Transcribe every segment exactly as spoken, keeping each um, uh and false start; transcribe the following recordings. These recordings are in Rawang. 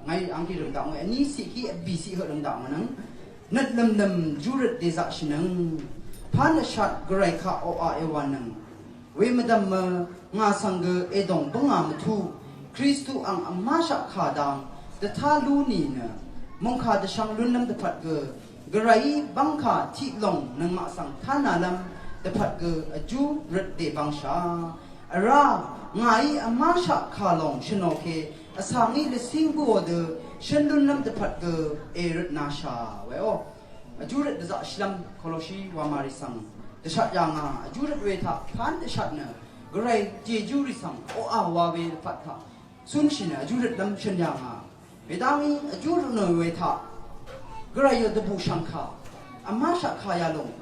Ngàí angkí rø̀m daq ngòe, vní ciq kí vbì ciq høq rø̀m daq ngò nøng. Nøt lø̀mlø̀m júrøt dèzaqshì nøng. Pán vshat gvray kaq oqà èwà nøng. We mvdv̀m mø ngà svng gø èdòng bǿngà mvtú. Kristu ang vmáshaq kà dang. Dvtá lú nì nø. Mòngkà dvshvng lúnlv́m dvpvt gø. Gvrayí bv́ngkà tiq lòng nøngmaq svng tánalv́m. Dvpvt gø vjú røt dèbvngshà. Vrá, ngàí vmáshaq kà lòng shvnò ke, vsvngí lvcíng bǿò dø, shøn lúnlv́m dvpvt gø, èrøtnashà, weò. Vjú røt dvzaqshìlv́m, Koloshi wamari svng. Dvshat yà ngà, vjú røt we taq, pán dvshat nø, gvray jejú rì svng, oqà wa we dvpvt taq. Cúnshì nø, vjú røtlv́m shøn yà ngà. Wedv́ngí vjú røt nø we taq. Gvray yø dvbùshv̀ngkà. Vmáshaq kà yalòng.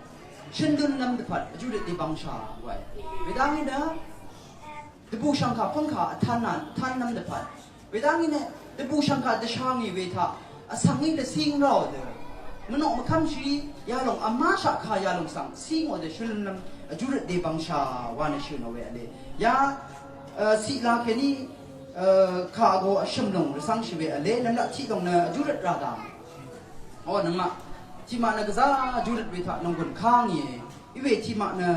Shøn dønlv́m dvpvt vjú røt dèbvngshà wae. Wedv́ngí nø dvbùshv̀ngkà pv́ngkà vtán nà, vtánlv́m dvpvt. Wedv́ngí nø dvbùshv̀ngkà dvshà ngì we taq. Vsvngí dvcíng ráò dø. Mvnoq mvkv́mshì yalòng vmáshaq kà yalòng svng. Cíngò dø shønlv́m vjú røt dèbvngshà wa nø shø̀nò we vle. Ya, e, ciqla kèní Kà vgō vshø̀m lòng rvcv́ngshì we vle, nvmlaq tiq lòng nø vjú røt rà dà. O, nøngmaq tiqmaq nø gvzá vjú røt we taq nònggùn kà ngìe. Iwe tiqmaq nø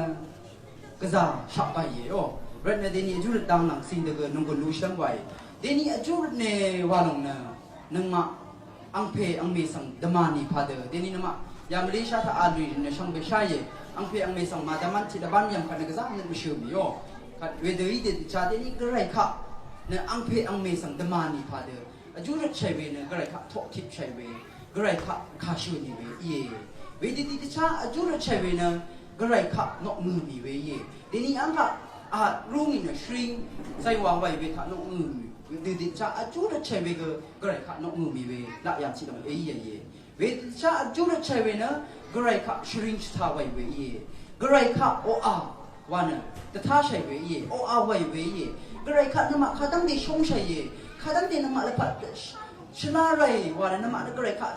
gvzá shaq bàìe. O, rvt nø deni vjú røt dang làng cing dø gø nònggùn lushv́ng wae. Deni vjú røt ne wa lòng nø nøngmaq angpè angmè svng dvmà nì padø. Deni nøngmaq ya Malaysia taq a lùì nø shvngbe sháìe. Angpè angmè svng màdvmv́n tiq dvbán yv̀ng kvt nø gvzá nø mvshø̀ mìò. Kvt wedø í dø dvcha deni gvray kaq nø angpè angmè svng dvmà nì padø. Vjú røt shàì we nø gvray kaq toqtip shàì we. Gvray kaq kàshø̀ nì we íe. Wedø dvcha vjú røt shàì we nø gvray kaq noq ngø̀ mì we íe. Deni angkaq a rú ngì nø shring zaywa waì we taq noq ngø̀ mì. Wedø dvcha vjú røt shàì we gø gvray kaq noq ngø̀ mì we. Laq yà tiq lòng e íe íe. Wedø dvcha vjú røt shàì we nø gvray kaq shring shvta waì we íe. Gvray kaq oqà wa nø dvtá shàì we íe. Oqà waì we íe. Gvray kaq nøngmaq kadv́ngte shóngshàìe. Kadv́ngte nøngmaq lvpat shvlá ràì wa nø nøngmaq nø gvray kaq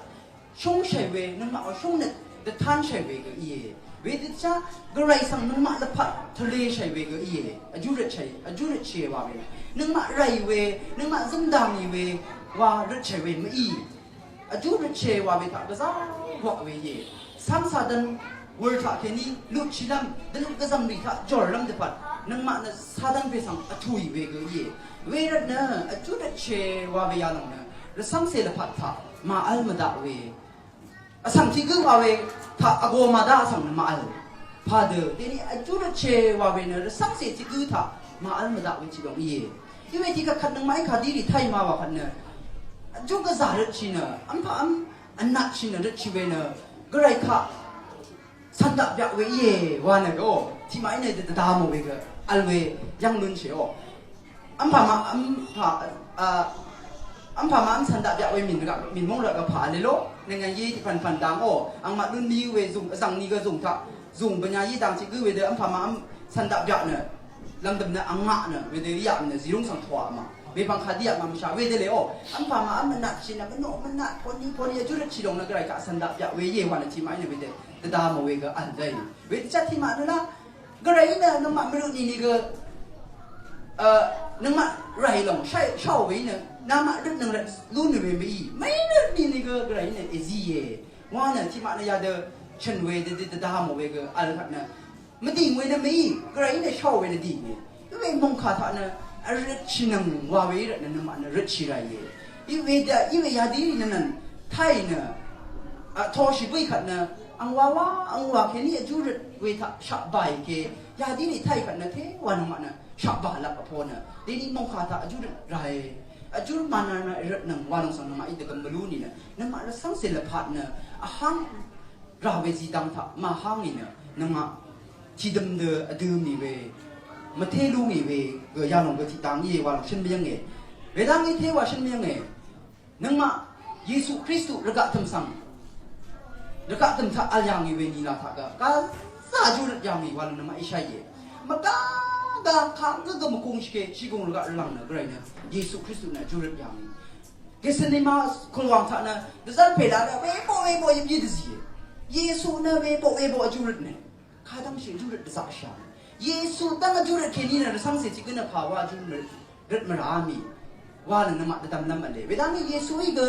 shóngshàì we, nøngmaq wa shóng nø dvtánshàì we gø íe. Wedø dvcha gvray svng nøngmaq lvpat tvleshàì we gø íe. Vjú røtshàì, vjú røtshìe wa we. Nøngmaq ràì we, nøngmaq zǿngdà ngì we wa røtshàì we mv-í. Vjú røtshìe wa we taq gvzá gwaq we íe. Cáng Satan wur taq kèní lutshìlv́m, dvlut gvzv̀m rì taq jòrlv́m dvpvt. Nøngmaq nø Satan pè svng vtùì we gø íe. Wervt nø vjú røtshìe wa we yalòng nø rvcv́ngcè lvpat taq màvl mvdaq we. Vsvng tiq gǿ wa we taq vgō màdá vsvng nø màvl. Padø deni vjú røtshìe wa we nø rvcv́ngcè tiq gǿ taq màvl mvdaq we tiq lòng íe. Iwe tiq kvt kvt nøngmaqí kadí rì táì ma wa kvt nø vjú gvzà røtshì nø vmpaq vm vnatshì nø røtshì we nø gvray kaq cv̀n daq byaq we íe wa nø gø tiqmaqí nø dvda mò we gø vl we yv́ng lúnshìò. Vmpà ma vmpà, a, vmpà ma vm cv̀n daq byaq we mìn rvgaq mìn móng rvgaq gvpà vle lo. Nøngà ye tiq pv̀npv̀n dang o. Angmaq lún mí we zùng vzv̀ng ni gø zùng taq zùng bvnya yi dang tiq gǿ wedø vmpà ma vm cv̀n daq byaq nø lv̀ngdø̀m nø angmaq nø wedø yaq nø zìrúng svng tòaq ma. Wepvng kadí yaq ma mvsha wedø le o. Vmpà ma vm mvnatshì nø mvnoq mvnat poni poni vjú røtshì lòng nø gvray kaq cv̀n daq byaq we íe wa nø tiqmaqí nø wedø dvda mò we gø vl dø. Wedø chaq tiqmaq nø la Gvray nø nøngmaq mvrøt nìnìgø, e, nøngmaq ràì lòng shá, sháò we nø, namaq røt nøng rvt lú nø we mv-í. Mv́í røt nìnìgø gvray nø èzíe. Wa nø tiqmaq nø yadø chø̀n we dø, dø, dø, dvda mò we gø vl kvt nø. Mvdìng we nø mv-í, gvray nø sháò we nø dìnge. Iwe mòngkà taq nø, vrøtshì nøng wa we í rvt nø nøngmaq nø røtshì ràìe. Iwe dø, iwe yadø í nø nøn, táì nø, a, toshì bǿì kvt nø, angwa wa, angwa kèní vjú røt we taq shaq bàì ke, yadø í rì táì kvt nø té wa nøngmaq nø, shaq bà laq vpo nø, deni mòngkà taq vjú røt ràe, vjú røt mànà nø røt nøng wa lòng svng nøngmaq í dvgvm mvlú nìnø, nøngmaq rvcv́ngcè lvpat nø, vháng rà we zidang taq màháng nìnø, nøngmaq, tiqdøm dø vdø mì we, mvté lú mì we, gø yalòng gø tiqdang íe wa lòng shøn mvyv́nge. Wedv́ng í té wa shøn mvyv́nge. Nøngmaq Yesu Kristu rvgaq tø̀m svng rvgaq tø̀m taq vl yà ngì we nìlà taq gø gvzà vjú røt yà ngì wa nø nøngmaq íshá íe. Mvgá gá kaq gǿ gø mvkung shvke shìgùng rvgaq rvlv̀ng nø gvray nø Yesu Kristu nø vjú røt yà ngì. Getsemane kulwàng taq nø dvzv́r pè la gø weboq weboq yøp yí dvzìe. Yesu nø weboq weboq vjú røt nø. Kadv́ngshì vjú røt dvzaqshà. Yesu dv́ng vjú røt kèní nø rvcv́ngcè tiq gǿ nø pà wá vjú røt mvrà mì. wa nøng nøngmaq dvdvmlv́m v̄le. Wedv́ngí Yesuí gø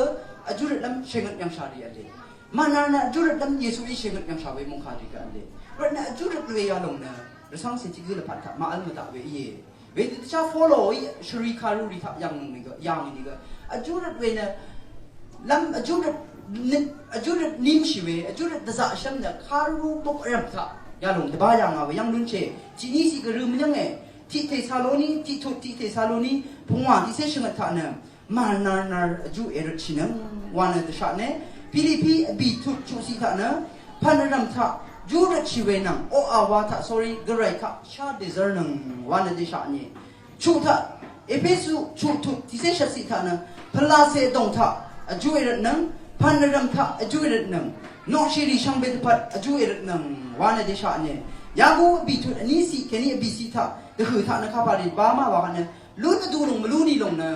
vjúrøtlv́m shèngøt yv̀ngshà rì v̄le. Mànàr nø vjúrøtlv́m Yesuí shèngøt yv̀ngshà we mòngkà rì gø v̄le. Rvt nø vjúrøt we yalòng nø rvcv́ngcè tiq gǿ lvpat taq màvl mvdaq we íe. Wedø dvchá Poloí shvrì kàrurì taq yv̀ng nìgø yv̀ng nìgø vjúrøt we nø lv́m vjúrøt nø vjúrøt nímshì we vjúrøt dvzaqshv́m nø kàru bok vrv̀m taq yalòng dvbá yà ngà we yv́ng lúnshì. Tiq ní tiq gvrø mvyv́nge. Tiq Tesaloni tiq tut tiq Tesaloni pungwà tiqcé shvngøt taq nø mànarnar vjú èrøtshì nøng wa nø dvshaq ne. Pilipi vbì tut chuqciq taq nø pv̀n vrv̀m taq vjú røtshì we nvng oqà wa taq sórí gvray kaq shá dèzv́r nøng wa nø dèshaq ne. Chuq taq Epesu chuq tut tiqcé shvtciq taq nø pvlacè vdòng taq vjú èrøt nøng pv̀n vrv̀m taq vjú èrøt nøng noqshìrì shvngbe dvpvt vjú èrøt nøng wa nø dèshaq ne. Yaku vbì tut vní ciq kèní vbì ciq taq dvhø̀ taq nø kapà rì ba má wa nø lún vdu lòng mvlú ni lòng nø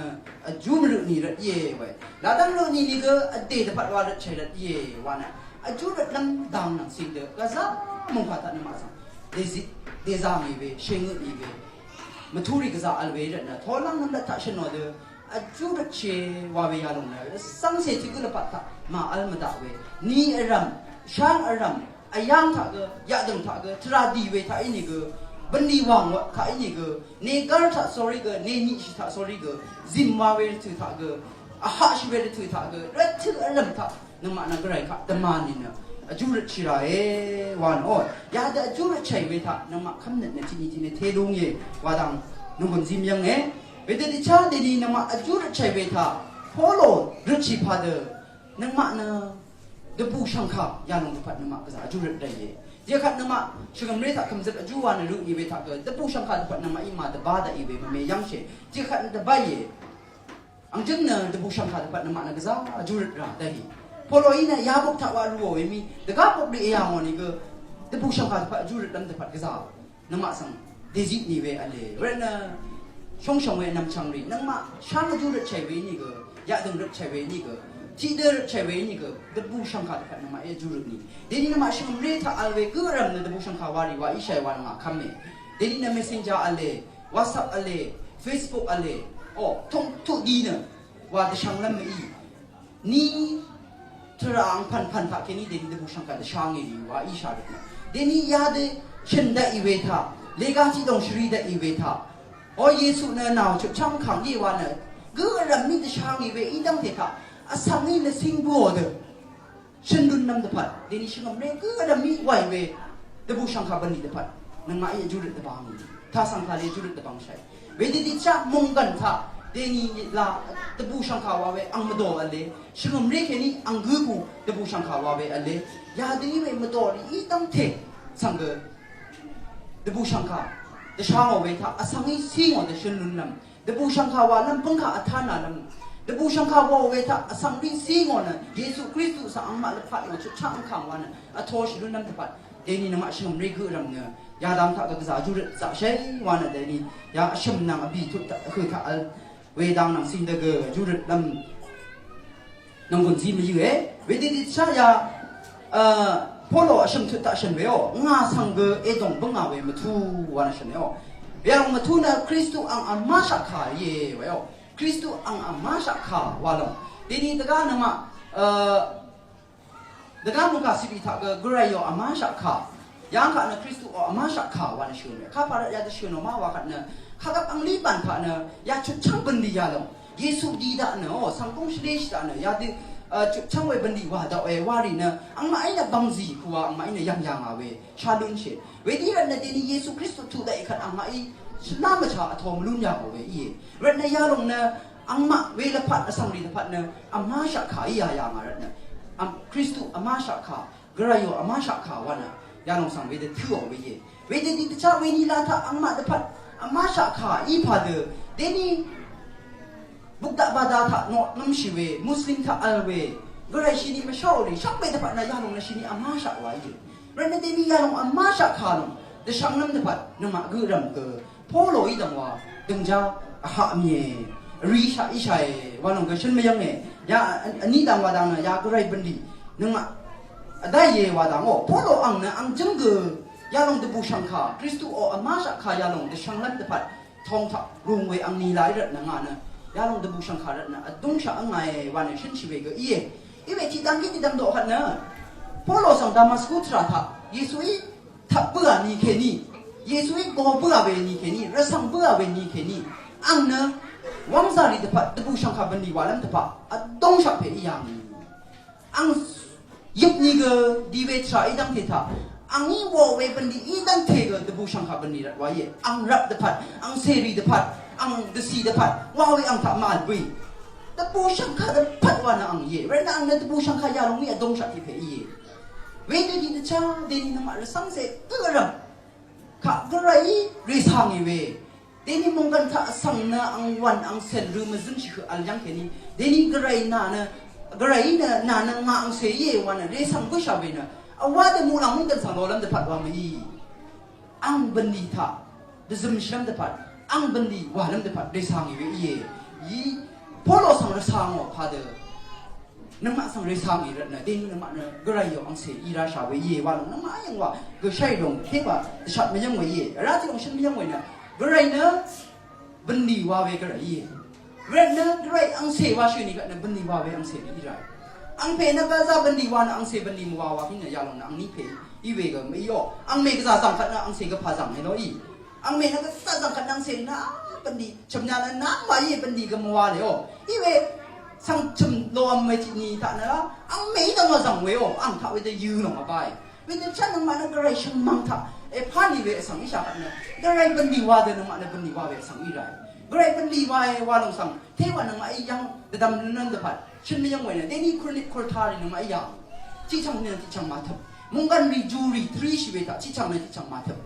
vjú mvrøt ni rvt íe we. Ladv́ng røt ni nìgø vdè dvpvt wa rvtshì rvt íe wa nø vjú rvtlv́m dang nvng cing dø gvzá mòngkà taq nøngmaq svng dèzit dèzà mì we shèngøt mì we mvtúrì gvzá vl we rvt nø tolv́ng nvmlat taq shø̀n nò dø vjú rvtshì wa we yalòng nø rvcv́ngcè tiq gǿ lvpat taq màvl mvdaq we ni vrv̀m sháng vrv̀m vyáng taq gø, yaqdø̀ng taq gø, tvrà dì we taq ínìgø, bvnlì wàng taq ínìgø, negv́r taq sórí gø, neniqshì taq sórí gø, zìm wa we rvtø̀ taq gø, vhaqshì we rvtø̀ taq gø, rvtø̀ vrv̀m taq nøngmaq nø gvray kaq dvmà nìnø vjú røtshì ràe wa nø. O, yadø vjú røtshàì we taq nøngmaq kv́mnøt nø tiqni tiqni telung íe wa dang nònggùn zim yv́nge. Wedø dvchá dèni nøngmaq vjú røtshàì we taq Polo røtshì padø nøngmaq nø dvbù shv̀ngkà yalòng dvpvt nøngmaq gvzà vjú røt ràìe. Tiqkvt nøngmaq shvngø̀mré taq kø̀mzøt vjú wa nø røtni we taq gø dvbù shv̀ngkà dvpvt nøngmaqí màdvbá daqì we mvme yv́ngshì. Tiqkvt nø dvbáìe. Ang jǿng nø dvbù shv̀ngkà dvpvt nøngmaq nø gvzà vjú røt rà daqì. Poloí nø yabok taq wa ruò we mí dvgá bok rì èyà ngò nìgø dvbù shv̀ngkà dvpvt vjú røtlv́m dvpvt gvzà nøngmaq svng dèzit ni we v̄le. Wervt nø shóngshòng we vnvm chvngrì nøngmaq sháng vjú røtshàì we nìgø, yaqdø̀ng røtshàì we nìgø, tiqdø røtshàì we nìgø, dvbù shv̀ngkà dvpvt nøngmaqí vjú røt ni. Dèni nøngmaq shvngø̀mré taq vl we gǿ vrv̀m nø dvbù shv̀ngkà wa rì wa íshàì wa nøngmaq kv́me. Dèni nø Messenger v̄le, WhatsApp v̄le, Facebook v̄le, o, tong tuqdi nø wa dvshvnglv́m mø̀í. Ni tvrà ang pv̀npv̀n taq kèní dèni dvbù shv̀ngkà dvshvngì rì wa íshà røt nø. Dèni yadø shø̀n daqì we taq, lèga tiqdòng shvri daqì we taq. O Yesu nø nàò chøpchv́ng kàng íe wa nø. Gǿ vrv̀m mí dvshvngì we í dv́ngte taq. Vsvng í lvcíng bǿò dø. Shø̀n lún nvm dvpvt. Dèni shvngø̀mré gǿ vrv̀m mí wàì we. Dvbù shv̀ngkà bv̀nlì dvpvt. Nøngmaqí vjú røt dvbvng. Taq svng taq lè vjú røt dvbvng shàì. Wedø dvchá mònggv̀n taq dèni la dvbù shv̀ngkà wa we ang mvdò v̄le. Shvngø̀mré kèní ang gǿ ku dvbù shv̀ngkà wa we v̄le. Yadø í we mvdò rì í dv́ngte svng gø dvbù shv̀ngkà dvshá ngò we taq vsvng í cí ngò dvshøn lún lv́m. Dvbù shv̀ngkà wa lv́m pǿngkà vtá nà lv́m. Dvbù shv̀ngkà wa we taq vsvng í cí ngò nø Yesu Kristu svng angmaq lvpat ngò chøtchá angkàng wa nø vtōshì lún lv́m dvpvt. Dèni nøngmaq shvngø̀mré gø rv̀m nø yadang taq gvgvzà vjú røt zaqshé wa nø dèni ya vshø̀m nvng vbì tut taq hø taq vl wedang nvng cing dø gø vjú røt lv́m nvng gùn zí mvyǿe. Wedø dvchá ya, a, Polo vshø̀m tut taq shø̀n weò ngà svng gø èdòng bǿngà we mvtú wa nø shø̀n weò. Weyv̀ng mvtú nø Kristu ang vmáshaq kà íe weò. Kristu ang vmáshaq kà wa lòng. Dèni dvgá nøngmaq, a, Dvgá mungkà cìbì taq gø gvray yò vmáshaq kà. Yàngkaq nø Kristuò vmáshaq kà wa nø shø̀n we. Kapà rvt yadø shø̀n ò má wa kvt nø. Kagvp anglí bàn taq nø. Yachøpchv́ng bø̀nlì yalòng. Yesu di daq nø. O, svnggúng shvléshì daq nø. Yadø, a, chøpchv́ng we bø̀nlì wa daq we wa rì nø. Angmaqí nø bv̀ngzì kuwa angmaqí nø yv̀ng yà ngà we. Shá lúnshì. Wedø rvt nø dèni Yesu Kristu tuq daqì kvt angmaqí. Shvlá mvchà vtō mvlún yà ngà we íe. Rvt nø yalòng nø. Angmaq we lvpat vsvng rì lvpat nø vmáshaq kà í yà yà ngà rvt nø. Am, Kristu vmáshaq kà, gvrayò vmáshaq kà wa nø, yalòng svng wedø tǿò we íe. Wedø dì dvchá weni la taq angmaq lvpat vmáshaq kà í pà dø, dèni bukdaq bada taq noqnv́mshì we, Muslim taq vl we, gvray shini mvsháò rì, shvkbe dvpvt nø yalòng nø shini vmáshaq wa íe. Rvt nø dèni yalòng vmáshaq kà lòng, dvshvnglv́m dvpvt, nøngmaq gø rv̀m gø, Polo í dv̀ngwa dø̀ngjá vhaq mìe. Vrishaq íshàe wa lòng gø shøn mvyv́nge. Ya vní dv̀ngwa dv̀ng nø ya gvray bø̀nlì nøngmaq vdáìe wa dv̀ngò. Polo ang nø ang jǿng gø yalòng dvbùshv̀ngkà Kristuò vmáshaqkà yalòng dvshvnglv́m dvpvt tong taq rung we angni la í rvt nø ngà nø Yalòng dvbùshv̀ngkà rvtnø vdúngshaq v́ngàe wa nø shǿnshì we gø íe. Iwe tiqdvng gí tiqdvng doq kvtnø Polo svng Damasku tvrà taq Yesuí tvp bǿà ni kèní, Yesuí go bǿà we ni kèní, rvcv̀ng bǿà we ni kèní, ang nø wv́ngzà rì dvpvt dvbùshv̀ngkà bø̀nlì wàlv́m dvpvt vdúngshaq pè í yà ngì. Ang yøp ni gø di we tvrà í dv́ngte taq, ang í wò we bø̀nlì í dv́ngte gø dvbùshv̀ngkà bø̀nlì rvt wa íe. Ang rvp dvpvt, ang cèrì dvpvt, ang dvcì dvpvt wa we ang taq màvl bø̀ì. Dvbùshv̀ngkà dvpvt wa nø ang íe. Rvt nø ang nø dvbùshv̀ngkà yalòng í vdúngshaq tiq pè íe. Wedø di dvchá deni nøngmaq rvcv́ngcè gø rv̀m kaq gvray rèsà ngì we. Deni mònggv̀n taq vsvng nø ang wv̀n ang cèn rø mvzǿn shì høq vl yv́ng kèní, deni gvray nà nø, gvray nø nà nø ngà ang cè íe wa nø rèsvng bǿshà we nø, vwá dø muqlàng mònggv̀n svng lolv́m dvpvt wa mv-í. Ang bø̀nlì taq dvzømshìlv́m dvpvt, ang bø̀nlì wàlv́m dvpvt rèsà ngì we íe. Í Polo svng rvsà ngò padø nøngmaq svng rèsà ngì rvtnø, deni nøngmaq nø gvray yò angcè í rashà we íe wa lòng nøngmaq yv̀ng wa gø sháì lòng, té wa dvshat mvyv́ng we íe. Vrá tiq lòng shøn mvyv́ng we nø, gvray nø bø̀nlì wa we gvray íe. Rvtnø gvray angcè wa shø̀n í kvt nø bø̀nlì wa we angcè í rae. Angpè nø gvzà bø̀nlì wa nø angcè bø̀nlì mvwa wa pí nø yalòng nø angní pè í we gø mv-í yò. Angmè gvzà zv̀ng kvt nø angcè gvpà zv̀ng e lo í. Angmè nø gvzà zv̀ng kvt nø angcè nø bø̀nlì chø̀m nø nø nvng wa íe, bø̀nlì gø mvwa lè yò. Í we svng chø̀m lo vm we tiq ni taq nø la angmè í dvng wa zv̀ng we yò. Ang taq we dø yø lòng vbá e. Wedø chvt nøngmaq nø gvray shvngmvng taq èpá ni we vsvng íshà kvt nø, gvray bø̀nlì wa dø nøngmaq nø bø̀nlì wa we vsvng í rae. Gvray bø̀nlì wa e wa lòng svng té wa nøngmaq í yv́ng dvdvm lúnlv́m dvpvt shøn mvyv́ng we nø, deni kurnik kurtarì nøngmaq í yà. Tiqchv̀ng nø tiqchv̀ng màtøp. Mònggv̀n rì jurì tvríshì we taq tiqchv̀ng nø tiqchv̀ng màtøp.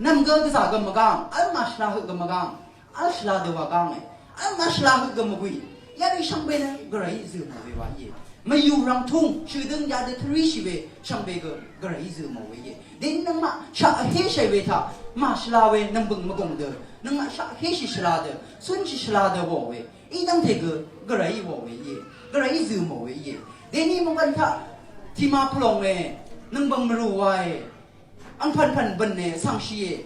Nv̀m gø gvzà gø mvgáng, vl màshvla høq gø mvgáng. Vl shvla dø wa gánge. Vl mvshvla høq gø mvgùì. Yarì shvngbe nø gvray zø̀ mò we wa íe. Mvyù rv̀ngtúng shø̀døng yadø tvríshì we shvngbe gø gvray zø̀ mò we íe. Deni nøngmaq shaq vhéshàì we taq màshvla we nv̀mbø̀ng mvgùng dø, nøngmaq shaq vhéshì shvla dø, cúnshì shvla dø wò we í dv́ngte gø gvray wò we íe. Gvray zø̀ mò we íe. Deni mvngvn taq tìma pvlòng we, nv̀mbø̀ng mvrù wae. Angpv̀npv̀n bø̀n e, svngshì e.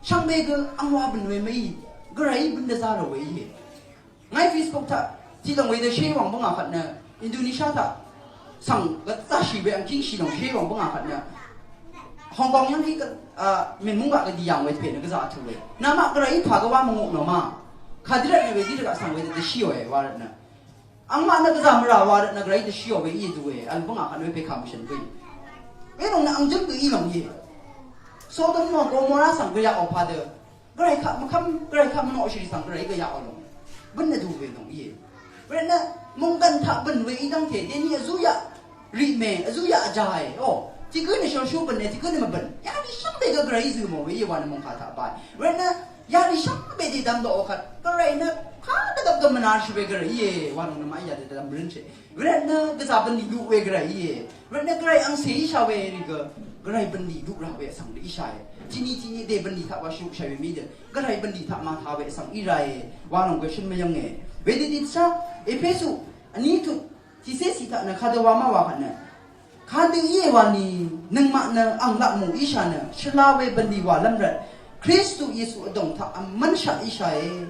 Shvngbe gø angwa bø̀n we mv-í. Gvray bø̀n dvzá rò we íe. Ngàí Facebook taq tiqlòng wedø shé wv̀ng bǿngà kvt nø, Indonesia taq svng gvzá shì we angkíng shì lòng shé wv̀ng bǿngà kvt nø, Hong Kong yv́ng í gø, a, mènmúng gaq gø dì yàng we dvpè nø gvzá vtú we. Namaq gvray pà gø wá mvnguk nò ma. Kadí rvt nø wedí rvgaq svng wedø dvshíò e wa rvt nø. Angmaq nø gvzà mvrà wa rvt nø gvray dvshíò we íe dø we, vl bǿngà kvt nø we pè kà mvshø̀n bǿì. Welòng nø angjǿng gø í lòng íe. Sodom nò Gomora svng gvyaqò padø, gvray kaq mvkv́m, gvray kaq mvnoqshì svng gvray gvyaqò lòng. Bǿn nø dø we lòng íe. Wervt nø mònggv̀n taq bø̀n we í dv́ngte, deni vzúyaq rì mè, vzúyaq vjàe. O, tiq gǿ nø shòlshú bø̀n e, tiq gǿ nø mvbø̀n. Yarì shvngbe gø gvray zø̀ mò we íe wa nø mòngkà taq bae. Wervt nø yarì shvngbe dèdvm daqò kvt, gvray nø kadvgvp gø mvnashì we gvray íe wa nø nøngmaq í yadø dvdvm rǿnshì. Wervt nø gvzà bø̀nlì luq we gvray íe. Wervt nø gvray angcè íshà we rì gø, gvray bø̀nlì luq rà we vsvng dø íshàe. Tiqni tiqni dè bø̀nlì taq wa shvluqshàì we mì dø, gvray bø̀nlì taq màtā we vsvng í rae wa lòng gø shøn mvyv́nge. Wedø tiqchá Epesu vní tut tiqcé cì taq nø kadø wa má wa kvt nø, kadø íe wa ni, nøngmaq nø ang laq mò íshà nø, shvla we bø̀nlì wàlv́m rvt Kristu Yesu vdòng taq vmv́nshaq íshàe.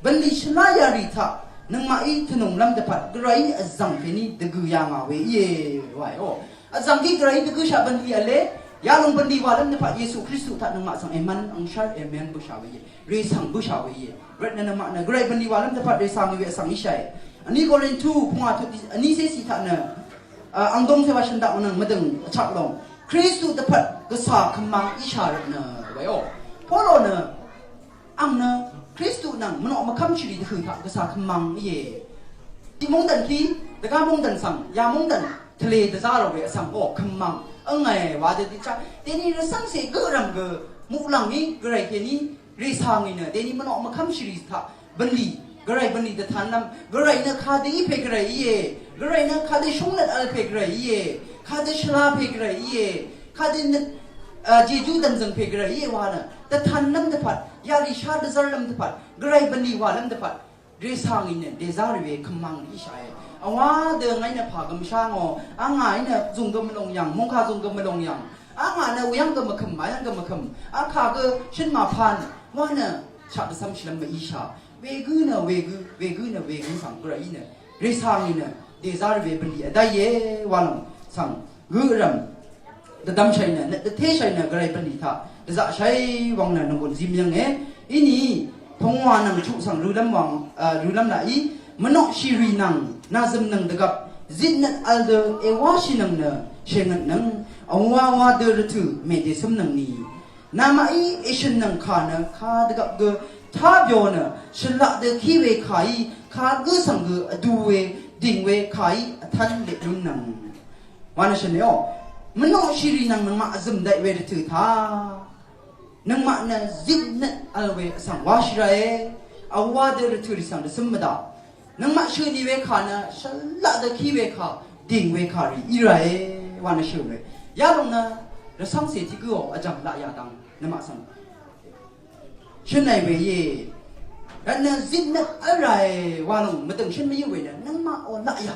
Bø̀nlì shvlá yarì taq nøngmaqí tvnùnglv́m dvpvt gvrayí vzv̀ng kèní dvgø̀ yà ngà we íe wae o. Vzv̀ng gí gvrayí dvgø̀shaq bø̀nlì v̄le, yalòng bø̀nlì wàlv́m dvpvt Yesu Kristu taq nøngmaq svng èmvn angshv́r èmvn bø̀shà we íe. Rèsv̀ng bǿshà we íe. Rvt nø nøngmaq nø gvray bø̀nlì wàlv́m dvpvt rèsv̀ng we vsvng íshàe. Vní Korintu pungwà tut vnícé cì taq nø, a, angdong cewà shø̀n daq mvnøng mvdø̀ng vchaq lòng Kristu dvpvt gvsà kvmang íshà rvt nø wae o. Polo nø ang nø Kristu nvng mvnoq mvkv́m shvrì dvhø̀ taq gvsà kvmang íe. Tiq mungdv̀n kí dvgá mungdv̀n svng ya mungdv̀n tvlē dvzá rò we vsvng o kvmang ǿngàe wa dø tiqchá. Deni rvcv́ngcè gø rv̀m gø muqlàng í gvray kèní rèsà ngì nø deni mvnoq mvkv́m shvrì taq bv̀nlì, gvray bv̀nlì dvtanlv́m, gvray nø kadø í pè gvray íe, gvray nø kadø shúngnøt vl pè gvray íe, kadø shvla pè gvray íe, kadø nøt, a, jejú dv̀nzø̀ng pè gvray íe wa nø dvtanlv́m dvpvt, yarì shá dvzv́rlv́m dvpvt, gvray bv̀nlì wàlv́m dvpvt rèsà ngì nø dèzá rì we kvmang íshàe. Vwá dø ngàí nø pà gø mvshá ngò, a ngàí nø zùng gø mvlòng yv̀ng, mungkà zùng gø mvlòng yv̀ng, a ngà nø vyv́ng gø mvkø̀m, vyv́ng gø mvkø̀m, a kà gø shøn màpàn wa nø shaq dvcv́m shvlv́m mv-íshà. Wegǿ nø wegǿ, wegǿ nø wegǿ svng gvray í nø rèsvng í nø dèzá rvbè bv̀nlì vdáìe wa lòng svng gǿ vrv̀m dvdvmshàì nø nøt dvtéshàì nø gvray bv̀nlì taq dvzaqshàì wvng nø nònggùn zim yv̀nge. Inì pungwà nvng chuq svng rølv́m wvng, a, rølv́m laqí mvnoqshìrì nvng nàzø̀m nvng dvgvp zitnøt vl dø èwáshì nvng nø shèngøt nvng vwàwà dø rvtø̀ mèdèsøm nvng nì. Namaqí èshø̀n nvng kà nø kadvgvp gø tábyò nø shvlaq dø kí we kàí kagǿ svng gø vdu we dìng we kàí vtv́n leq lún nvng. Wa nø shø̀n èò. Mvnoqshìrì nvng nøngmaq vzø̀m daqì we rvtø̀ taq nøngmaq nø zitnøt vl we vsvng wáshì ràe. Vwá dø rvtø̀ rì svng dvsøm mvdaq. Nøngmaq shø̀n ì we kà nø shvlaq dø kí we kà, dìng we kà rì í ràe wa nø shø̀n we. Yalòng nø rvcv́ngcè tiq gǿò vjv̀ng laq yà dang nøngmaq svng shø̀n nai we íe. Rvt nø zitnøt vl ràe wa lòng mvdø̀ng shø̀n mvyǿ we nø nøngmaqò laq yà.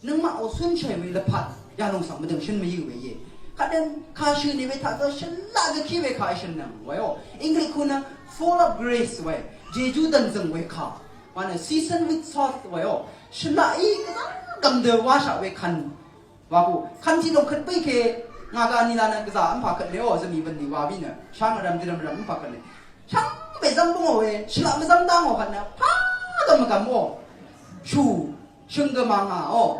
Nøngmaqò cúnshàì we lvpat yalòng svng mvdø̀ng shø̀n mvyǿ we íe. Kadø kà shø̀n ì we taq gø shvlaq gø kí we kà shø̀n nvng wayo. English ku nø full of grace we. Jejú dv̀nzø̀ng we kà. Wa nø season with salt wayo. Shvlaq í gvzà gv̀m dø wáshaq we kvn. Wa ku kvn tiq lòng kvt bǿì ke ngà gø vní la nø gvzà v́mpà kvt le o, zvmì bv̀nlì wa bì nø sháng vrv̀m dvrv̀m vrv̀m v́mpà kvt le. Shvngbe zv́ng bǿngò we, shvlaq mvzv́ng dángò kvt nø pà gv̀m mvgv̀m o. Shù shø̀ng gø màngà o.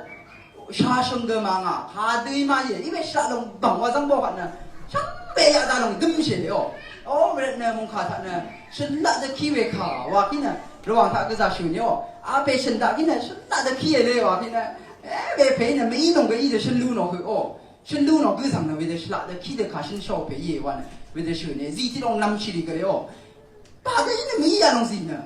Shà shø̀ng gø màngà. Kadø í ma íe. Í we shvlaq lòng bv̀ng wa zv́ng bǿò kvt nø shvngbe yaq dá lòng dømshì le o. O, we rvt nø mungkà taq nø shvlaq dø kí we kà wa kí nø Rvwàng taq gvzà shø̀n íe o. A pè shø̀n taq kí nø shvlaq dø kí e le wa kí nø. E, we pè í nø mv-í lòng gø í dø shø̀n lú nò høq o. Shø̀n lú nò gø svng nø wedø shvlaq dø kí dø kà shø̀n shò pè íe wa nø wedø shø̀n e. Zí tiq lòng nvmshì rì gø le o. Pà gø í nø mv-í yà lòng zì nø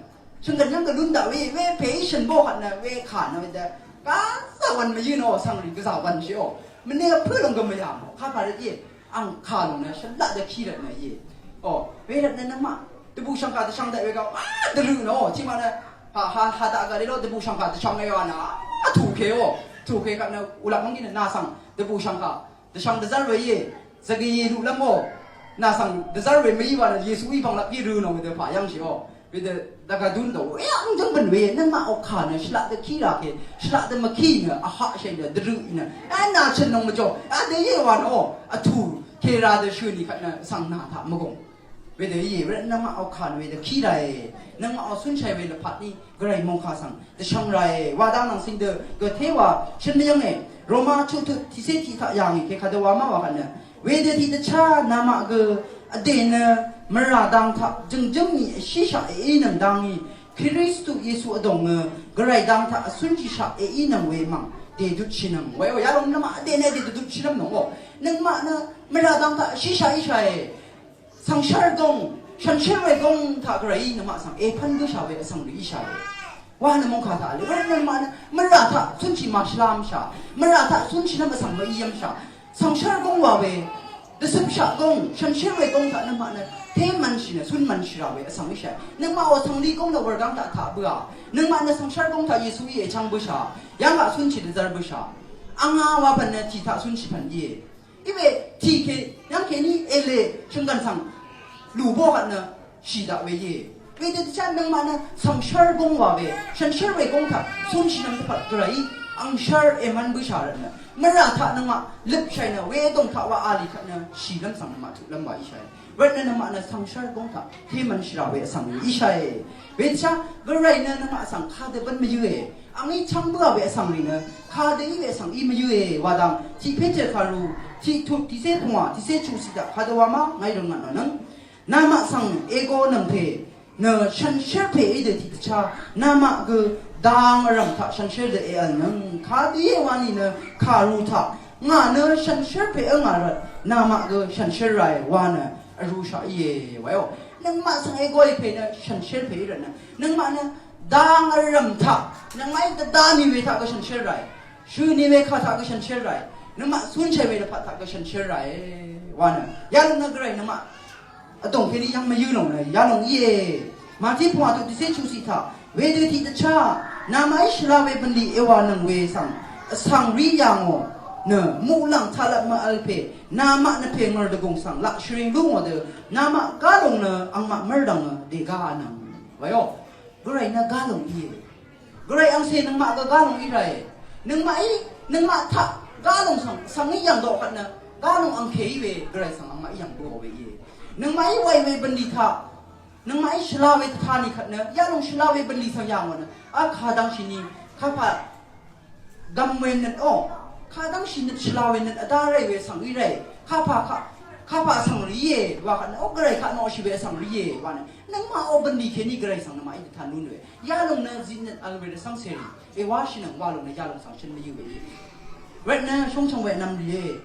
shø̀n gv̀n yv́ng gø lún daq we, we pè í shø̀n bǿò kvt nø we kà nø wedø gvzà wv̄n mvyǿ nò svng rì gvzà wv̄n shì o. Mvne pø̄ lòng gø mvyà mò. Kapà rvt íe. Ang kà lòng nø shvlaq dø kí rvt nø íe. O, we rvt nø nøngmaq dvbù shv̀ngkà dvshvng daq we gø, a, dvrøq nò, tiqmaq nø, ha, ha, ha daq gvle lo, dvbù shv̀ngkà dvshvng we wa nø, a, tùke o, tùke kvt nø, ulaq mv́ng gí nø, nà svng, dvbù shv̀ngkà dvshvng dvzv́r we íe, zvgø íe luqlv́m o, nà svng dvzv́r we mv-í wa nø, Yesuí bv̀nglap gí rø̄ nò, wedø pà yv́ngshì o. Wedø dvgvdún dø, e, ang jv́ng bø̀n we, nøngmaq oqkà nø, shvlaq dø kí ra ke, shvlaq dø mvkí nø, vhaq sheng dø, dvrøq nø, e, nà chø̀n nòng mvjò, a, dø íe wa nø, o, vtù, kera dø shø̀n ì kvt nø, svng nà taq mvgùng. Wedø íe, we nøngmaq oqkà nø, wedø kí ra e, nøngmaq oqcúnshàì we lvpat ní, gvray mòngkà svng, dvshvng ra e, wa dang nvng cing dø, gø té wa, shø̀n mvyv́ng e, Roma chuqtut, tiqcé tiq taq yà ngì ke kadø wa má wa kvt nø, wedø tiqdvchá namaq gø vdè nø mvrà dang taq jø̀ngjǿng mì vshíshaq èínøng dang í Kristu Yesu vdòngø gvray dang taq vcúnshìshaq èínøng we mv̀ng dèdutshìnøng weò. Yalòng nøngmaq vdè nø dèdutshìnøng nòngò. Nøngmaq nø mvrà dang taq vshíshaq íshàe. Svngshv́r góng, shànshér we góng taq gvrayí nøngmaq svng èpv́n gǿshà we vsvng rì íshàe. Wa nø mòngkà taq vle, wa nø mvrà taq cúnshì màshvlá vmshà, mvrà taq cúnshì nv́m vsvng mø̀í vmshà, svngshv́r góng wa we, dvcøpshaq góng, shànshér we góng taq nøngmaq nø té mv̄nshì nø cún mv̄nshì rà we vsvng íshàe. Nøngmaqò tv̀nglí góng nø wurgáng taq taq bǿà, nøngmaq nø svngshv́r góng taq Yesuí èchv́ng bǿshà, yv́ng gaq cúnshì dvzv́r bǿshà. Angá wa pv̀n nø tì taq cúnshì pv̀n íe. Iwe tì kè yv́ng kèní èlè shø̀nggv̀n svng lù bó kvt nø shì daq we íe. Wedø dvchá nøngmaq nø svngshv́r góng wa we, shànshér we góng taq cúnshì nvng dvpvt gvrayí angshv́r èmv́n bǿshà rvt nø mvrà taq nøngmaq løpshàì nø wedòng taq wa a lì kvt nø shìlv́m svng nøngmaq tuqlv́m wa íshàe. Rvt nø nøngmaq nø svngshv́r góng taq té mv̄nshì rà we vsvng íshàe. Wedvchá gvray nø nøngmaq svng kadø bv́n mvyǿe. Angí chv́ng bǿà we vsvng rì nø kadø í we vsvng í mvyǿe wa dang tiq Peter kàru tiq tut tiqcé pungwà tiqcé chuqcì taq kadø wa má ngàí rø̀ngvtnò nøng. Namaq svng ègo nv̀mpè nø shànshér pè í dø tiqdvchá namaq gø dang vrv̀m taq shànshér dø èv̀lnøng kadø íe wa nìnø kàru taq ngà nø shànshér pè vngà rvt namaq gø shànshér ràe wa nø vrūshaq íe wayo. Nøngmaq svng ègoì pè nø shànshér pè í rvt nø nøngmaq nø dang vrv̀m taq nøngmaqí dvda nì we taq gø shànshér ràe. Shø̀ nì we kà taq gø shànshér ràe. Nøngmaq cúnshàì we lvpat taq gø shànshér ràe wa nø yalòng nø gvray nøngmaq vdòng kèní yv́ng mvyǿ lòng nø yalòng íe. Màtí pungwà tut tiqcé chuqcì taq wedø tiqdvchá namaqí shvla we bv̀nlì èwànøng we svng vsvng rí yà ngò nø muqlàng taqlvp mvvl pè namaq nvpè ngø̀r dvgùng svng laq shvring lú ngò dø namaq gá lòng nø angmaq mv́rdv̀ngø dègá vnøng wayo. Gvray nø gálung íe. Gvray angcè nøngmaq gø gálung í ràe. Nøngmaqí, nøngmaq taq gálung svng, svng í yv̀ng dø kvt nø gálung angkè í we Gvray svng angmaq í yv̀ng bǿò we íe. Nøngmaqí wàì we bv̀nlì taq, nøngmaqí shvla we dvtá ni kvt nø, yalung shvla we bv̀nlì svng yà ngò nø, a kadvngshì ni, kapà gvm we nøt o, kadvngshì nøt shvla we nøt vdá ràì we svng í ràe, kapà ka, kapà svng rìe, wa kvt nø, o Gvray kaq noqshì we svng rìe, wa nø, nøngmaq o bv̀nlì kèní Gvray svng nøngmaqí dvtá nún we. Yalung nø zitnøt vl we rvcv́ng cèrì. Èwáshì nøng wa lung nø yalung svng shøn mvyǿ we íe. Wet nø shóngshvng we nvm rìe.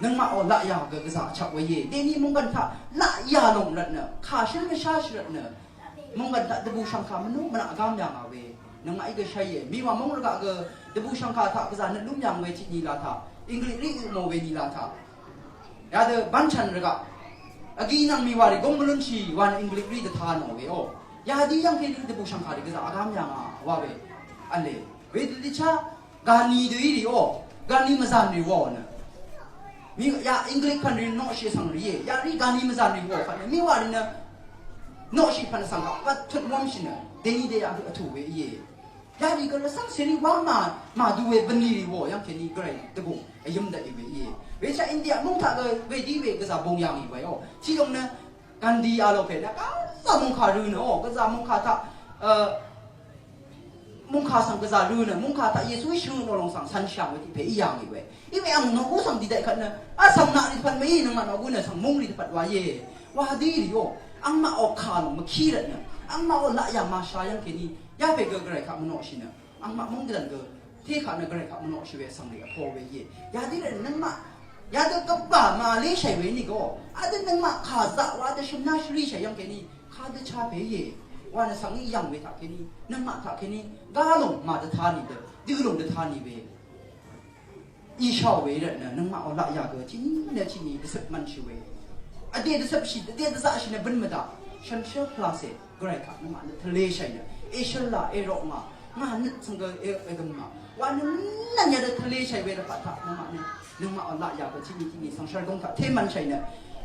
Nøngmaq o laqyà gø gvzà chap we íe. Deni munggan taq laqyà lung rvt nø. Kà shøn mvsháshì rvt nø. Munggan taq dvbù shvngkà mvnú mvnaq gám yà ngà we. Nøngmaqí gø shàìe. Miwà mung rvgaq gø dvbù shvngkà taq gvzà nøt lúm yà ngà we tiq nila taq. Inglik rí ø mò we nila taq. Yadø bvnchv̀n rvgaq. Vgi nvng mìwàrì góng mvlúnshì wa nø Inglik rí dvta nò we o. Yadí yv́ng kèní dvbù shv̀ngkàrì gvzà vgám yà ngà wa we. V̄le. Wedø dvchá gani dø í rì o. Gani mvzàn rì wò nø. Mì ya Inglik pv̀n rì noqshì svng rì íe. Yarì gani mvzàn rì wò kvt nø. Mìwàrì nø noqshì pv̀n svng kaq. Vtvt mòmshì nø. Dèní dèyaq høq vtù we íe. Yarì gø rvcv́ng cèrì wa mà, màdu we bv̀nlì rì wò yv́ng kèní Gvray dvgùng vyǿm daqì we íe. Wechaq India mungtaq gø wedí we gvzà bung yà ngì we o. Tiqlung nø Gandhi a lò pè nø gvzà mungkà rø̄ nø o. Gvzà mungkà taq, e, mungkà svng gvzà rø̄ nø mungkà taq Yesuí shø̄ nò lòng svng cv̄n shv̀ng we tiq pè í yà ngì we. Iwe ang noqgú svng didaq kvt nø, a svng naq rì dvpvt mv-í nøngmaq noqgú nø svng mung rì dvpvt wa íe. Wa dí rì o, angmaq o kà lòng mvkí rvt nø, angmaq o laqyà màshà yv́ng kèní, yapè gø Gvray kaq mvnoqshì nø, angmaq mung dvdv̀n gø, té kaq nø Gvray kaq mvnoqshì we svng rì vpo we íe. Yadí rvt nøngmaq, yadø gvbà màléshàì we nìgø, adø nøngmaq kà zaq wa dø shø̀mná shvríshàì yv́ng kèní, kadø chapè íe. Wa nø svng í yv̀ng we taq kèní, nøngmaq taq kèní, gá lòng màdvtá nì dø, dø lòng dvtá nì we. Íshá we rvt nø nøngmaq o laqyà gø tiqní nø tiqní dvcøp mvnshì we. Vdè dvcøpshì, vdè dvzaqshì nø bøn mvdaq. Shànshér pvlacè Gvray kaq nøngmaq nø tvleshàì nø. Èshøl là èroq ngà. Ngà nøt svng gø è, ègøm ngà. Wa nø nøn yadø tvleshàì we rvpat taq nøngmaq nø. Nøngmaq o laqyà gø tiqní tiqní svng shvlgóng taq té mvnshàì nø.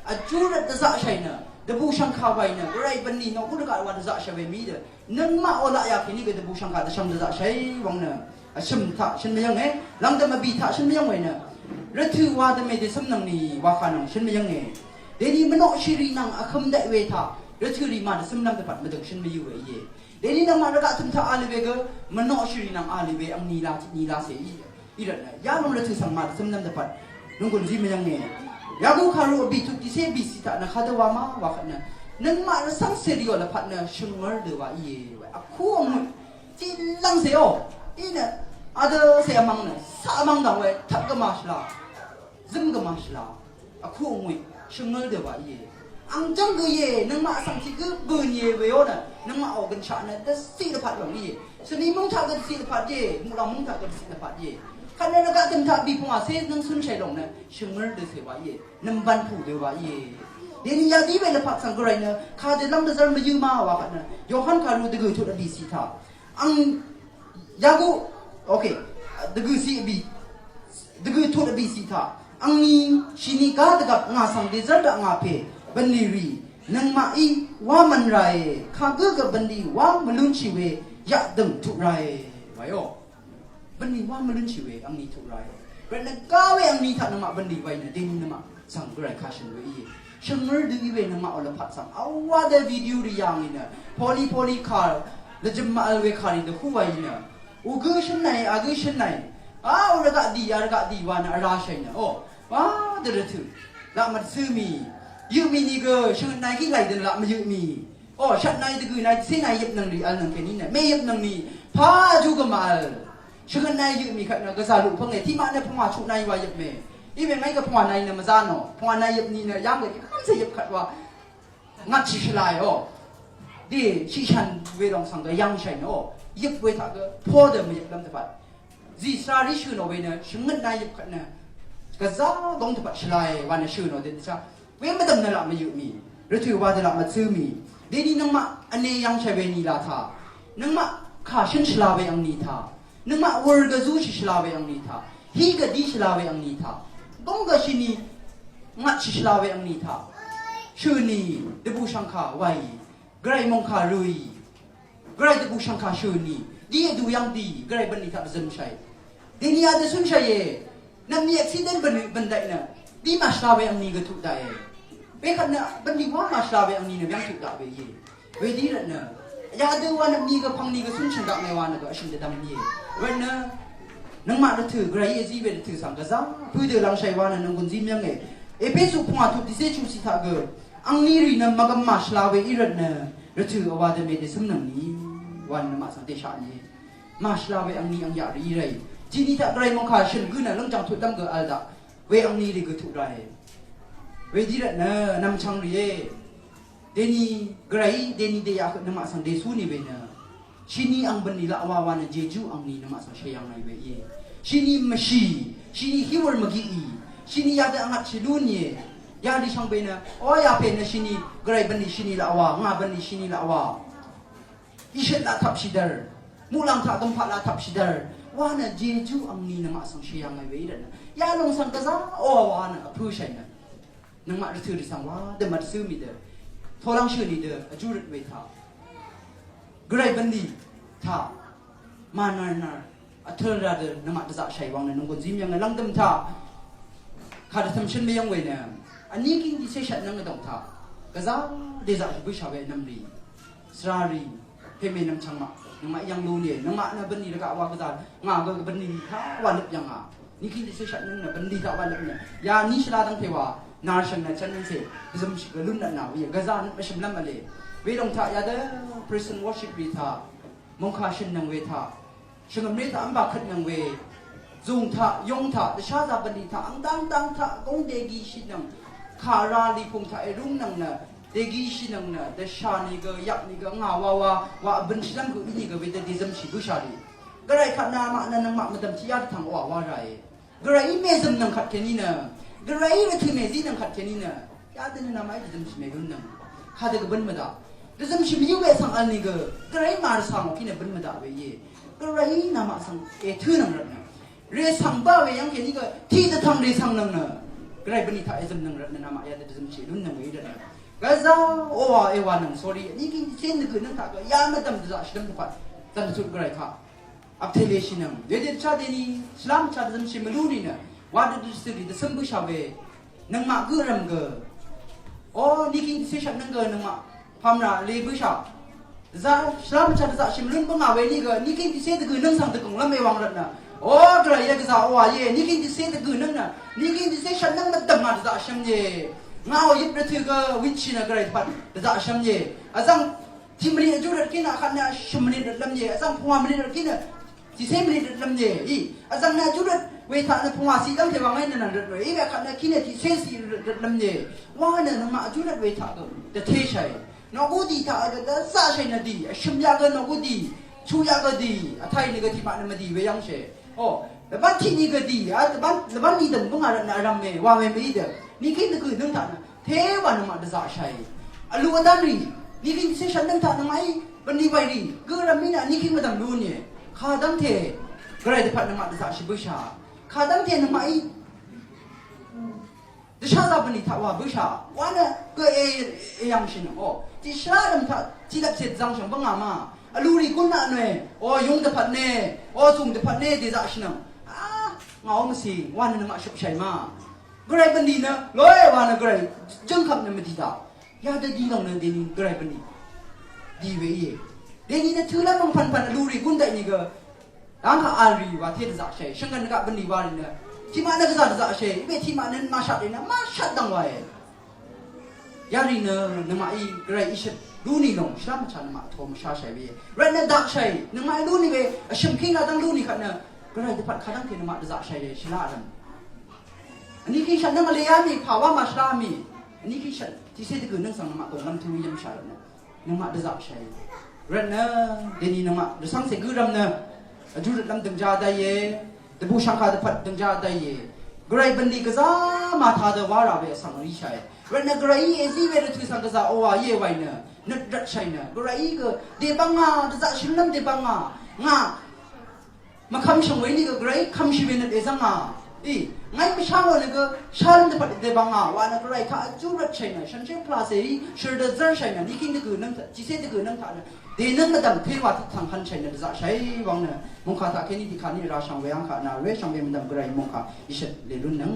Vjú rvt dvzaqshàì nø. Dvbù shvngkà wàì nø. Gvray bv̀nlì noqgú rvgaq wa dvzaqshàì we mí dø. Nøngmaq o laqyà kèní gø dvbù shvngkà dvshvng dvzaqshàì wvng nø. Vshø̀m taq shøn mvyǿnge, lv̀ngdø̀m vbì taq shøn mvyǿng we nø. Rvtø̀ wa dvmè dècǿm nvng nì wakà nvng shøn mvyǿnge. Dèni mvnoqshìrì nvng vhøm daq we taq, rvtø̀ rì màdvcǿmlv́m dvpvt mvdø̀ng shøn mvyǿ we íe. Dèni nvng màrvgaq tø̀m taq a lì we gø, mvnoqshìrì nvng a lì we angni la tiq ni la cè í. Í rvt nø, yalòng rvtø̀ svng màdvcǿmlv́m dvpvt, nunggùn zí mvyǿnge. Yaku kàru vbì tut tiqcé bìcì taq nø kadø wa ma, wakvt nø. Nøngmaq rvcv́ngcè rì ò lvpat nø, shø̀ngør dø wa íe. Vkú vngø. Tiq lv́ngcè o. Í nø, adø cè vmvng nø, caq vmvng dv̀ng we, tvp gø màshvla. Zøm gø màshvla. Vkú vngø, shø̀ngør dø wa íe. Ang jv́ng gø íe, nøngmaq svng tiq gǿ bø̀n íe we o nø, nøngmaq o gønshaq nø, dvciq dvpvt lòng íe. Svni mungtaq gø dvciq dvpvt íe, muqlàng mungtaq gø dvciq dvpvt íe. Kvt nø rvgaq dø̀m taq bì pungwà cé nvng cúnshàì lòng nø, shø̀ngør dø cè wa íe. Nv̀mbv̀n pù dø wa íe. Dèni yadí we lvpat svng gvray nø, kadø lv́m dvzv́r mvyǿ ma wa kvt nø, Yohan kàru dvgø̀ tut vbìcì taq. Ang Yaku, ok, dvgø̀ ciq vbì, dvgø̀ tut vbìcì taq. Angni shìni gá dvgvp ngà svng dèzv́r daq ngà pè, bv̀nlì rì, nøngmaqí, wá mvn ràe, kagǿ gø bv̀nlì wá mvlúnshì we, yaqdø̀ng tuq ràe, wayo. Bv̀nlì wá mvlúnshì we, angni tuq ràe. Rvt nø gá we angni taq nøngmaq bv̀nlì waì nø, dèni nøngmaq. Svng gvray kashø̀n we íe. Shvngør dø í we nøngmaq o lvpat svng. Awa dø video rì yà ngì nø. Poli poli kà. Lvjøm mvvl we kà rì dø hú wa í nø. Ugø shønnaì, agø shønnaì. A, u rvgaq dì, a rvgaq dì wa nø, vrashàì nø. O, wa, dø rvtø̀. Laq mvtsø mì. Yø mì nìgø, shvngøt nàì gí làì dø laq mvyø mì. O, shvt nàì dvgø̀ nàì dvcé nàì yøpnøng rì vl nøng kèní nø. Mèyøpnøng mì. Pà júgø mvvl. Shvngøt nàì yø mì kvt nø gvzà luq pvngè. Tiqmaq nø pvngwà chuq nàì wa yøp mè. Iwe ngàí gø pvngwà nàì nø mvzá nò. Pvngwà nàì yøp nì nø yv́ng gø tiqkv́mse yøp kvt wa. Ngvt shì shvlaì o. Dì shìshàn we lòng svng gø yv́ng shàì nø o. Yøp we taq gø po dø mvyøp lv́m dvpvt. Zì svrarì shø̀ nò we nø shvngøt nàì yøp kvt nø. Gvzà góng dvpvt shvlaì wa nø shø̀ nò dø dvchá. Wemvdv̀m nø laq mvyø mì, rvtø̀ wa dø laq mvtsø mì, dèni nøngmaq vne yv̀ngshàì we nìlà taq, nøngmaq kà shø̀n shvla we angni taq, nøngmaq wur gvzúshì shvla we angni taq, hí gvdí shvla we angni taq, góng gvshìni ngvtshì shvla we angni taq, shø̀nì, dvbù shv̀ngkà waì, gvray mòngkà rø̀ì, Gvray dvbù shvngkà shø̀n ni, dí èdù yv́ng dì, Gvray bv̀nlì taq dvzømshàì. Dèni a dvsúnshàìe, nv̀mni accident bv̀n, bv̀n daqì nø, dí màshvla we angni gø tuq daqe. Wekvt nø, bv̀nlì wa màshvla we angni nø, yv́ng tuq daq we íe. Wedí rvtnø, yadø wa nv̀mni gø pv̀ngni gø cúnshø̀ng daq mèwa nø gø vshø̀m dvdvm íe. Rvtnø, nøngmaq rvtø̀, Gvray èzí we rvtø̀ svng gvzá, pø̄dø̀ lvngshàì wa nø nònggùn zí mvyv́nge. Epesu pvngwà tuq tiqcé chuqciq taq gø, angni rì nø mvgvm màshvla we í rvtnø, rvtø̀ vwa dvme dvsøm nøngni, wa nø maq svng dèshaq ni. Màshvla we angni angyaq rì í ràì. Tiqni taq Gvray mòngkà shø̀n gǿ nø lóngjàng tuq dv́m gø vl daq. We angni rì gø tuq ràì. Wedí rvtnø, nv̀mchvng rìé. Deni gvray, deni deyaq høq nøngmaq svng desú ni we nø. Shini ang bv̀nlì laq wa wa nø jejú angni nøngmaq svng shvyv̀ng ngàì we íe. Shini mvshì, shini híwør mvgiqì, shini yadø angvt shì lú nìe. Yalì shvngbe nø, o yapè nø shini, gvray bv̀nlì shini laq wa, ngà bv̀nlì shini laq wa. Ishøt laq tvpshì dvr, muqlàng taq gvmpaq laq tvpshì dvr. Wa nø jejú angni nøngmaq svng shvyv̀ng ngàì we í rvtnø. Yalòng svng gvzá, o wa nø, vpø̄shàì nø. Nøngmaq rvtø̀ rì svng wa dø mvtsø mì dø. Tolvngshø̀ nì dø vjú røt we taq. Gvray bv̀nlì taq. Mànarnar. Vtøl ra dø nøngmaq dvzaqshàì wang nø nònggùn zí mvyv̀ng lv́ngdø̀m taq. Kadvtø̀m shøn mvyv̀ng we nø. Vní gíng dìcé shvtnvng vdòng taq. Gvzá dèzaq bǿshà we nv̀mrì. Svrarì. Pèmè nv̀mchvng maq. Nøngmaq yv̀ng lú nìe. Nøngmaq nø bv̀nlì rvgaq wa gvzá. Ngà gø bv̀nlì taq wa løp yv̀ngà. Nìkíng dìcé shvtnvng nø bv̀nlì taq wa løp nø. Ya ní shvla dv́ngte wa. Nar shvng nø chvnvngse. Dvzømshì gø lún nø nà we. Gvzá nø mvshø̀mlv́m vle. Wedòng taq yadø. Praise and worship rì taq. Mòngkà shø̀nnøng we taq. Shvngø̀mré taq v́mbà køtnøng we. Zùng taq, yong taq, dvsházā bv̀nlì taq, angdangdang taq, góng dègì shìnøng. Kàra lìpùng taq èrúngnøng nø, dègì shìnøng nø, dvshà nìgø, yaq nìgø, ngà wawa, wa vbøn shìlv́m gø í nìgø, wedø dèzømshì bǿshà rì. Gvray kvt nø maq nø nøngmaq mvdv̀m tiq yá dvtv̀ng oqà wá ràe. Gvrayí mèzø̀m nvng kvt kèní nø, Gvrayí rvtø̀ mèzí nvng kvt kèní nø, yadø nø namaqí dvzømshì mèlún nøng. Kadø gvbøn mvdaq. Dvzømshì mvyǿ we svng vl nìgø, Gvrayí màrvsv̀ng òkí nø bøn mvdaq we íe. Gvrayí namaq svng ètǿ nvng rvtnø. Rèsv̀ng bá we yv́ng kèní gø, tiq dvtv̀ng rèsv̀ng nvng nø. Gvray bønì taq èzø̀m nvng rvtnø namaq yadø dvzømshì lún nvng we í rvtnø. Gvzá owa ewa nvng sori, vní gíng tiqcé nøgø̀ nvng taq gø, ya mvdv̀m dvzaqshì lv́m dvpvt. Zv̀n dvtut Gvray kaq. Aptele shinvng. Wedø dvchá deni, shvlá mvchá dvzømshì mvlú nìnø. Wadø dvsø dvsøm bǿshà we. Nøngmaq gø rv̀m gø. O, niking dvsø shvt nøng gø nøngmaq. Pamra le bǿshà. Za, shvlá mvchá dvzaqshì mvlún bǿngà we ni gø. Niking dvsø dvgø nøng svng dvgø̀ng lv́m ewang rvtnø. O, gvray ye gvza owa ye. Niking dvsø dvgø nøng nø. Niking dvsø shvt nøng mvdv̀m ngà dvzaqshì mvng ye. Ngà o yøp rvtø gø winshì nø gvray dvpvt dvzaqshì mvng ye. Vzvng Tiq mvnit vjú rvt kí nø kvt nø shø̀m mvnit rvtlv́m ye, vzv̀ng pungwà mvnit rvt kí nø tiqcé mvnit rvtlv́m ye. Í, vzv̀ng nø vjú rvt we taq nø pungwà siq dv́ngte wà ngé nø nvng rvt we. Í we kvt nø kí nø tiqcé siq rvtlv́m ye. Wa nø nøngmaq vjú rvt we taq gø dvteshàì. Nògú dì taq gø dvzaqshàì nø dì, vshø̀m yaq gø nògú dì, chu yaq gø dì, vtàì nø gø tiqmaq nø mvdì we yv́ngshè. O, dvbán tiq ni gø dì, a, dvbán, dvbán ni dø̀ng bǿngà rvtnø vrv̄m e, wa we mèí dø. Nikíng dvgø̀ nøng taq nø, tewa nøngmaq dvzaqshàì. Vlu vdán rì, nikíng dvcé shvt nøng taq nøngmaqí, bv̀nlì wàì rì, gø rvm mí nø, nikíng mvdv̀m lú nìe. Kadv́ngte, gvray dvpvt nøngmaq dvzaqshì bǿshà. Kadv́ngte nøngmaqí, Dvshá zà bv̀nlì taq wà bǿshà. Wa nø gø e, e yv̀ngshì nøng. O, tiqshá rv̀m taq tiqlvp cè dvzvngshø̀ng bǿngà ma. Vlurì gún naq nø. O, yung dvpvt nø. O, zùng dvpvt nø dèzaqshì nøng. A, ngàó mvcì. Wa nø nøngmaq shøpshàì ma. Gvray bv̀nlì nø. Lòe wa nø gvray. Jø̀ngkvp nø mvdì daq. Yadø dì lòng nø dèni gvray bv̀nlì. Dì we íe. Dèni nø tø̄lv́m mv̀ngpv̀npv̀n vlurì gún daq nìgø. Dangkaq vl rì wa té dvzaqshàì, shvngøt nø gaq bønlì wa rì nø. Tiqmaq nø gvzà dvzaqshàì, iwe tiqmaq nø màshat rì nø, màshat dv̀ng wàe. Yarì nø, nøngmaqí, gvray ishøt, lú nì lòng, shvlá mvchà nøngmaq vtō mvshashàì we. Rvt nø daqshàì, nøngmaqí lú nì we, vshø̀m kíng la dv́ng lú nì kvt nø, gvray dvpvt kadv́ngte nøngmaq dvzaqshàì we, shvlá vrv̀m. Vní kíng shvt nøng vleyá mì, pà wá màshvlá mì. Vní kíng shvt, tiqcé dvgø̀ nøng svng nøngmaq gònglv́m tø̄ wí yv́mshà rvt nø. Nøngmaq dvzaqshàì. Rvtnø, dèni nøngmaq, dvcv́ngcè gǿrvm nø. Vjú rvtlv́m dø̀ngja dv́ìe. Dvbùshv̀ngkà dvpvt dø̀ngja dv́ìe. Gvray bv̀nlì gvzá màtā dø wá rà we vsvng rìshàì. Rvtnø gvrayí èzí we rvtø̀ svng gvzà owa íe wàì nø. Nøt rvtshàì nø. Gvrayí gø, dèbvngà, dvzaqshì lv́m dèbvngà. Ngà. Mvkvmshø̀ng we nìgø gvray kvmshì we nøt èzv́ngà. Í, ngàí mvshá lò nø gø shálv́m dvpvt dvbvng a wa nø Gvray kaq vjú rvt shàì nø, shànshér pvlacè í shø̀r dvzv́r shàì nø, nìking dvgø̀ nvng taq, tiqcé dvgø̀ nvng taq nø, dènv́ng mvdv̀m téwa tvtv̀ng hvn shàì nø dvzaqshàì wvng nø, mòngkà taq kèní tiqkà ní rashv̀ng we àng kaq nà, we shv̀ng we mvdv̀m Gvray mòngkà ìshøt lèlún nøng.